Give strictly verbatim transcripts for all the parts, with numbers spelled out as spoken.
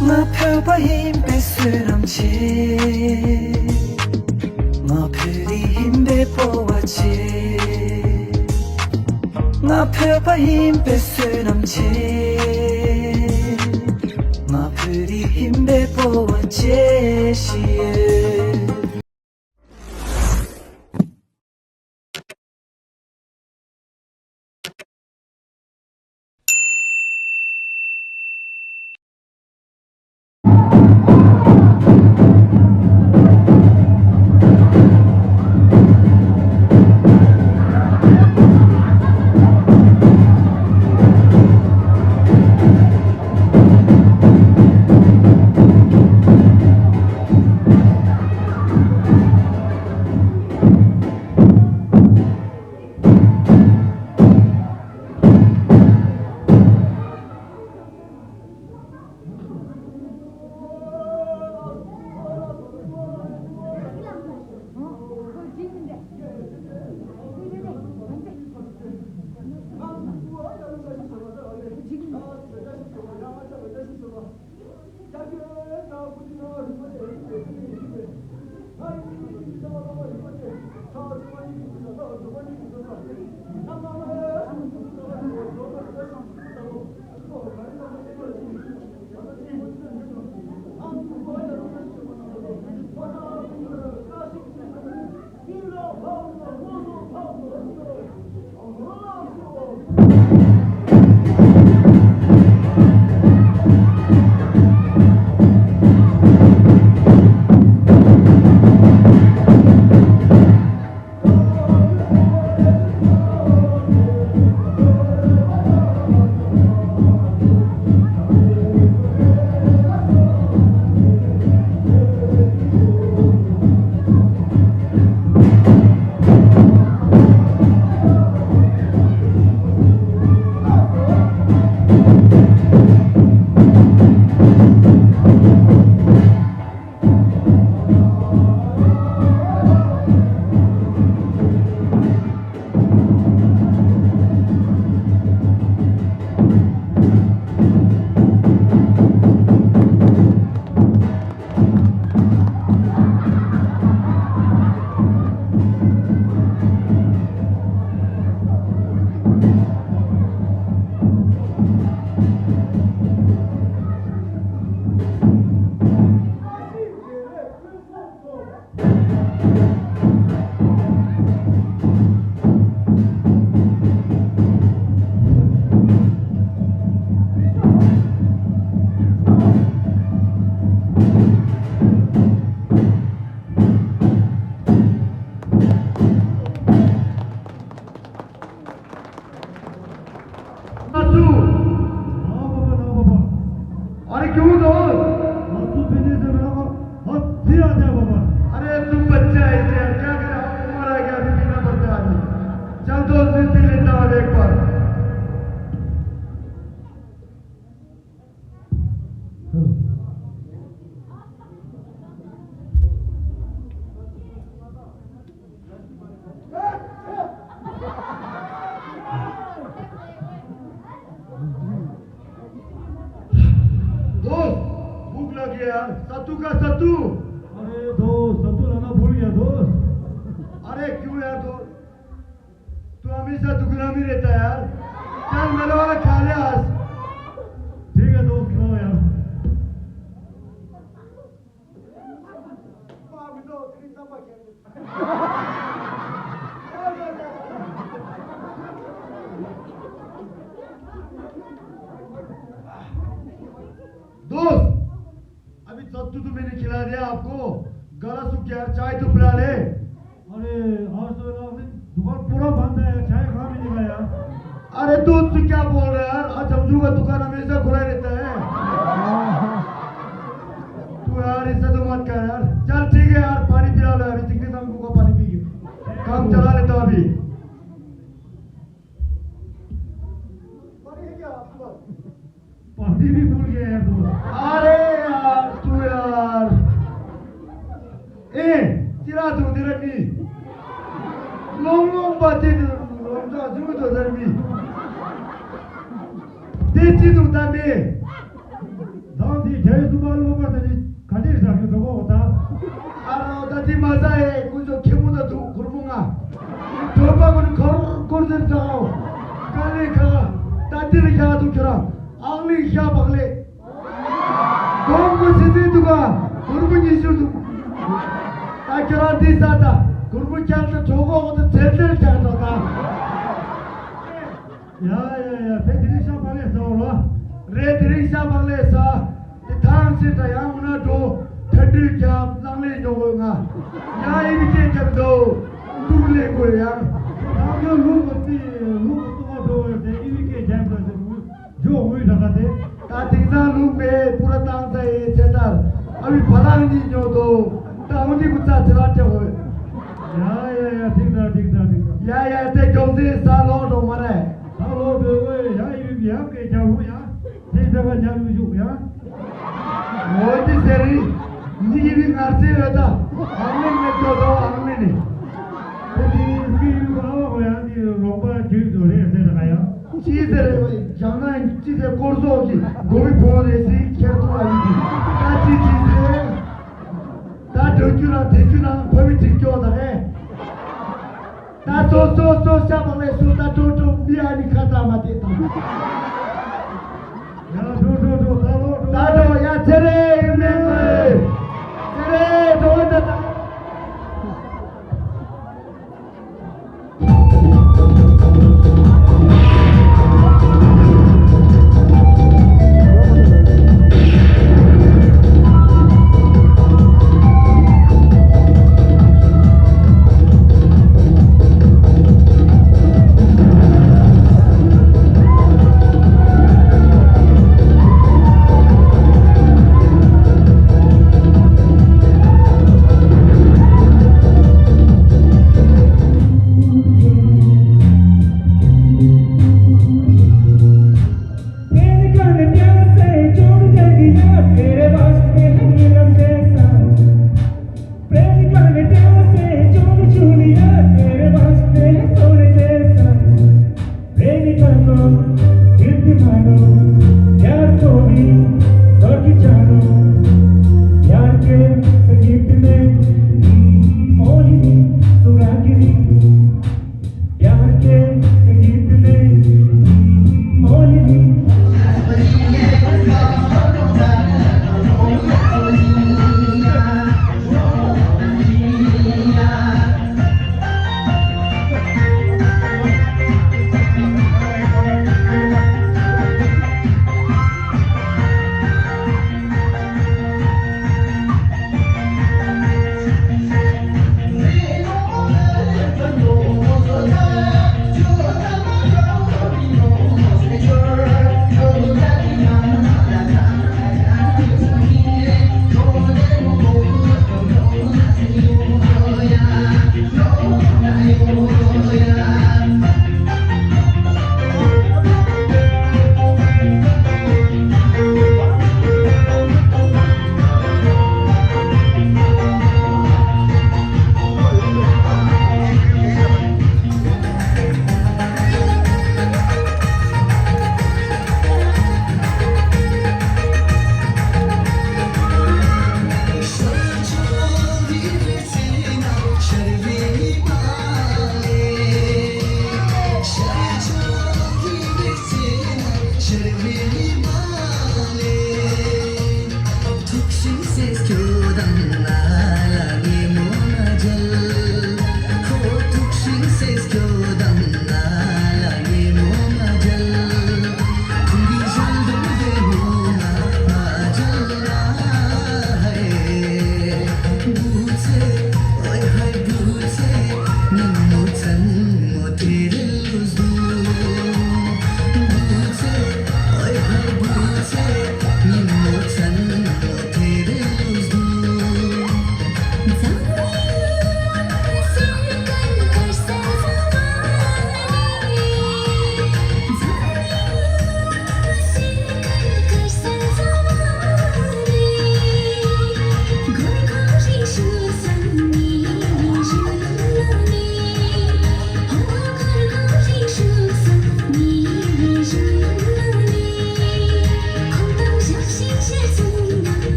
ང་བོད་པ་ཡིན་པའི་བསོད་ནམས་ཆེ། ང་བོད་རིགས་ཡིན་པའི་སྤོབས་པ་ཆེ། ང་བོད་པ་ཡིན་པའི་བསོད་ནམས་ཆེ། ང་བོད་རིགས་ཡིན་པའི་སྤོབས་པ་ཆེ་ཞིག་ཡོད། ཨ་ཚུ། ཨ་བ་བ་ན་བ་བ། अरे क्यों दोस्त? ཨ་ཚུ་ཕེ་ནེ་ཟེར་བ་ལ་ཨ་ཚི་ཨ་ཏེ་བ་བ། अरे तुम बच्चा है यार, क्या करें, अब उम्र आ गया, अभी पीना पड़ता है अभी। चल दोस्त, मैं पी लेता हूँ एक बार। दोस्त, भूख लगी है यार, सत्तू का सत्तू। अरे दोस्त, सत्तू लाना भूल गया दोस्त। अरे क्यों यार दोस्त, तू हमेशा दुखना में रहता है यार। चल मेरे वाला खा ले आज। ठीक है दोस्त, खिलाओ यार। दोस्त, अभी सत्तू तो मैंने खिला दिया आपको, गला सूख गया यार, चाय तो पिला ले। अरे, आज तो यार दुकान पूरा बंद है यार, चाय कहाँ मिलेगा यार? अरे दोस्त, तू क्या बोल रहा है यार? आज हमजू का दुकान हमेशा खुला रहता है। तू यार ऐसा तो मत कर यार। चल ठीक है यार, पानी पिला लो यार, जितने समय को पानी पी के काम चला लेता हूँ अभी। पानी भी भूल गया यार दोस्त। अरे यार, तू यार। ए, तेरा तो तेरा नहीं। लोंग लोंग बातें तो, लोंग तो, तू तो तेरा नहीं। तेरी तो तबे। दांती སུ་མ་ལོ་མ་ཟ་ནི་ག་ནས་ཟ་གི་འགྲོ་གོ་ད། ཨ་རོ་ད་དེ་མ་ཟ་ཡེ་ཀུན་ཚོ་ཁེ་མོ་ན་འདུག་གུར་མོ་ང་། གྲོད་པ་ཀུན་འཁོར་འཁོར་ཟེར་ཙང་། དཀའ་ལས་ཁག་ད་འདིར་བཞག་འདུག་ཁྱོད་རང་ཨང་གླིང་ཤ་བག་ལེ། སྒོར་མོ་ཆི་ཟིག་འདུག་ག་སྒོར་མོ་ཉི་ཤུ་འདུག་ད་ཁྱོད་རང་འདི་ཟ་ད་སྒོར་མོ་བསྐྱལ་ད་གྲོད་ཁོག་ཏུ་ཚེར་ཚེར་བཞག་འགྲོ་ད། ཡ་ཡ་ཡ་དེ་དེ་རིང་ཤ་བག་ལེ་ཟ་འོ་རོ། རེད་དེ་རིང་ཤ་བག་ལེ་ཟ། དེ་ཐང་ཆེ་ད་ཡང་འོ་ན་འགྲོ། ཐ་འདྲུད་རྒྱབ་ལང་ལེ་ཉོ་དགོས་ང་། ཡ་ཨི་བི་སྐད་རྒྱབ་འདུག་འདུག་ལེ་དགོས་ཡང་། ད་ཁྱོད་ལུག་གི་རྩི་ལུག་གི་བཙོག་པ་འགྲོ་བས་དེ་ཨི་བི་སྐད་རྒྱབ་འགྲོ་ཟེར་མུ་ཇོ་ངུས་ད་ག་དེ། ད་དེང་སང་ལུག་མེད་པུ་ར་བཏང་ཚ་ཡེ་ཚེ་ལྟར་ཨ་བི་བ་ལང་གཉིས་ཉོ་དོ། ད་འོ་འདི་གུ་ཚ་ཚེ་ར་སྤྲད་འོས། ཡ་ཡ་ཡ་ཐིག་ད་ཐིག་ད་ཐིག་ད། ཡ་ཡ་དེ་མགྱོགས་ཚེ་ས་ལོག་འགྲོ་མ་རེད། ད་ལོག་འགྲོ་དགོས་ཡ་ཡི་ཡ་གེ་རྒྱ་བུ་ཡ། དེ་ཚེ་བ་ཉམས་མི་བཞུགས་ཡ། འོ་འདི་ཟེར་རི། ཉི་གི་བི་ངར་ཚེ་ཡོད་ད། ཨང་ལེ་ནས་འགྲོ་དོ་ཨང་ལེ་ནས། དེ་དེ་སྐྱིད་ཡུལ་ཨ་བ་གོ་ཡང་དེ་རོང་པ་རྒྱུད་དུ་རེད་ཟེར་ད་ག་ཡ། ཅི་ཟེར་རེད་བས་ཀྱང་ན་ཅི་ཟེར་སྐོར་ཚོགས་ཀྱི་མགོ་བའི་ཕོ་རེད་ཟེར་ཁྱེར་ཐུབ་ཨ་ཡིན་གྱི། ད་ཅི་ཅི་ཟེར། ད་འགྲོ་རྒྱུ་ན་དེ་རྒྱུ་ན་ཕ་མི་གཅིག་སྐྱོ་ད་གས། ད་སོ་སོ་སོ་ཤ་བག་ལེ་སོ་ད་འགྲོ་འགྲོ་མི་ཨ་ནི་ཁ་ད་མ་དེ་ད། ཡ་འགྲོ་འགྲོ་འགྲོ་ད་ལོ་འགྲོ། ད་འགྲོ་ཡ་ཚེ་རེ་ཡུན་ནས་འགྲོ། ཚེ་རེ་འགྲོ་ད་ད།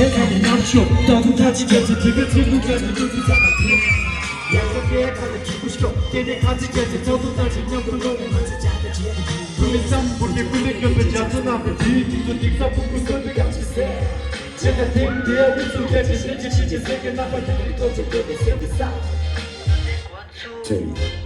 ཁ་ནས་ནམ་ཤོག་ད་དུང་ཐག་ཅིག་བརྒྱབ་ཚེ་དེ་ག་ཚིག་ལུགས་བརྒྱབ་ཚེ་ལུགས་ཚིག་ཚང་མ་དེ། ཡ་ཁ་ཁའི་ཁ་ལ་གྱི་ཀུ་ཤོག་དེ་ནས་ཁ་ཚིག་བརྒྱབ་ཚེ་ཚོགས་འདུ་ལྟར་ཞིག་མཉམ་དུ་འགྲོ་བའི་ང་ཚོ་བྱ་དང་བྱེད། བུ་མི་ཙམ་བུ་མི་ཀུན་ལས་སྐྱོབ་པའི་རྒྱ་མཚོ་ནང་དུ་དེའི་དཀྱིལ་དུ་དིག་ས་ཕུང་པོའི་སོ་ཐུ་ཡག་ཅིག་ཟེར། ཅེས་དང་དེང་དེའི་དབུ་ཚུགས་རྒྱ་ཆེ་ཞེ་ཅིག་ཞེ་ཅིག་ཟེར་གྱི་རྣམ་པ་དེ་ལ་ཐོག་ཅིག་འགྲོ་བའི་སེམས་དེ་ས། ཆེ་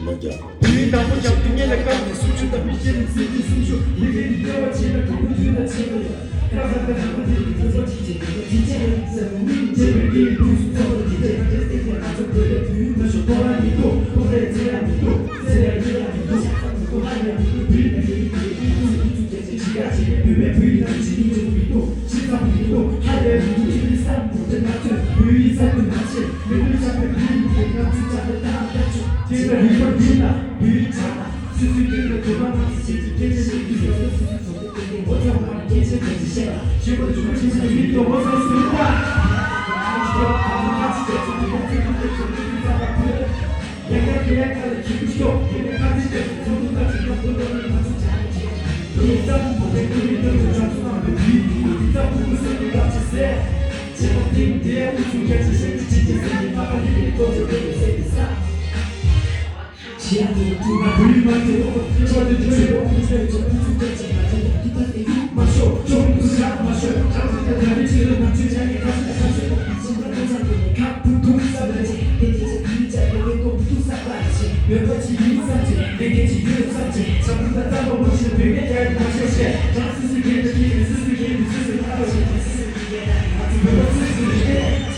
ལོ་རྒྱ། དུས་དང་པོ་ཞབས་ཏུ་ངེད་ལ་བཀག་ནས་སུམ་ཅུ་དང་མི་ཤེས་ནས་སྲིད་ཀྱི་སུམ་ཅུ་ལི་ལི་ཡི་ལྟེ་བ་ཆེ་ལ་གྲུབ་པོ་དུས་ལ་ཆེ་བ་ཡོད། ཁ་ཁ་ཁ་ཁ་ཁ་དེ་ཡི་ཐོས་པ་ཅི་བྱེད་དགོས་ཅི་བྱེད་ཡོད་ཟེར་བ་མིན་ཅེས་པའི་ལི་ལི་དུས་སུ་ཚོགས་པ་ཇི་བྱེད་ག་ཅེས་ཏེ་ང་ཚོ་བོད་ལས་དུས་མ་ཤོར་ཐོ་རངས་མི་འདུག་ཐོ་རེ་ཚེ་ཡང་མི་འདུག་ཚེ་ཡང་ཡོད་ཡང་མི་འདུག་ཤ་ཚ་མི་འདུག་ལྷ་ཡང་མི་འདུག་དུས་ལ་ཡོད་ཡོད་ཡོད་ཡོད་ཚུལ་ཡིན་ཚུལ་ཅེས་ཅེས་ཤི་ཡ་ཅེས་པའི་བུད་མེད་བུ་ཡི་ལ་ཅི་ཡིན་ཅེས་མི་འདུག་ཤི་ཚ་མི་འདུག་ཧ་ལས་མི་འདུག་ཅེས་པའི་བསམ་བློ་དེ་ང་ཚོས་བུ་ཡི་ས་དུ་མ་ཆེ། མི་ལུས་ཆགས་པའི་བུ་ཡི་གི་ང་ཚོས་ཆགས་པའི་ཏང་ཏང་ཆུ་ཅེས་པའི་རིག་པ་འདི་ལ་བུ་ཡི་ཆགས་ན་སུ་སུའི་སྐད་ལ་དུ་མ་ང་ཚོས་བྱེད་ཀྱི་སྐད་ཆ་ཤེས་ཀྱི་ཡོད་ན་སུ་སུ་ཚོ་དེ་སྐད་ཀྱི་ངོ་ཚ་བ་ནི་སྐད་ཆ་དེ་ཅི་བཤད་ལ་ཞུ་བར་འཇུག་པ་ཅི་ཟེར་མི་དོ་ངོ་ཚ་སུ་རུ་པ། ཡ་ཁ་ཁ་ལ་ཁྱི་ཁུ་ཤོག་དེ་ནས་ཁ་ཚིག་བརྒྱབ་ཚེ་ཚོགས་འདུ་ལྟར་ཞིག་ལ་འགྲོ་བ་ནི་ང་ཚོ་བྱ་མི་བྱེད། དེ་ཙམ་པོ་དེ་ཀུན་ནས་སྟོན་པའི་བྱམས་སོང་བའི་དུས་དེ་ཙམ་པོ་ཀུན་སེམས་ཀྱི་བརྟག་ཅི་ཟེར། བྱེད་པ་དེ་དེ་ཡང་ཀུན་སུ་རྒྱ་ཆེ་ཤེས་ཀྱི་ཆེ་ཆེ་ཟེར་གྱི་རྣམ་པ་ལས་ཀྱི་ཐོག་ཆེ་བོད་ཀྱི་སེམས་ཀྱི་ས། ཞེས་དུ་དུ་ན་བུ་ཡི་མ་དེ་འོ་ཁྱེད་པ་དེ་ཆོས་ཡོད་ཀུན་སེམས་ཀྱི་ཀུན་སུ་རྒྱ་ཆེ་ན་དེ་དུ་ད་དེ་ཡུག་མ་ཤོག་ཅོག་ཏུ་བཞག་མ་ཤོག་བྱམས་སེམས་ཀྱི་དྲ་རིས་ཆེ་ལ་ང་ཚོས་བྱ་ངེས་ཁ་ཤས་ཁ་ཤས་ཁོ་ཁ་ཤས་ཁ་ཐུག་ཐུག་བསམ་པ་ཅིག་དེ་དེ་ཚོ་དུས་ཙམ་པའི་ལས་ཀོ་བུ་ཐུག་བསམ་པ་ཅིག་ཡོད་པ་ཅིག་ཡིན་བསམ་ཅིག་ལས་འགན་ཅིག་ཡོད་བསམ་ཅིག་བྱ་བུ་ད་ཙམ་པ་མོ་ཅིག་ལ་བུད་མེད་ཀྱང་མ་ཤེས་ཤེས་ཀྱང་སུ་སུ་སྐད་ཆ་ཁྱེད་ཀྱི་སུ་སུ་སྐད་ཀྱི་སུ་སུ་ལྟ་བ་ཞིག་སུ་སུ་སྐད་ཀྱི་ང་ཚོ་བོད་པ་སུ་སུ་རེད།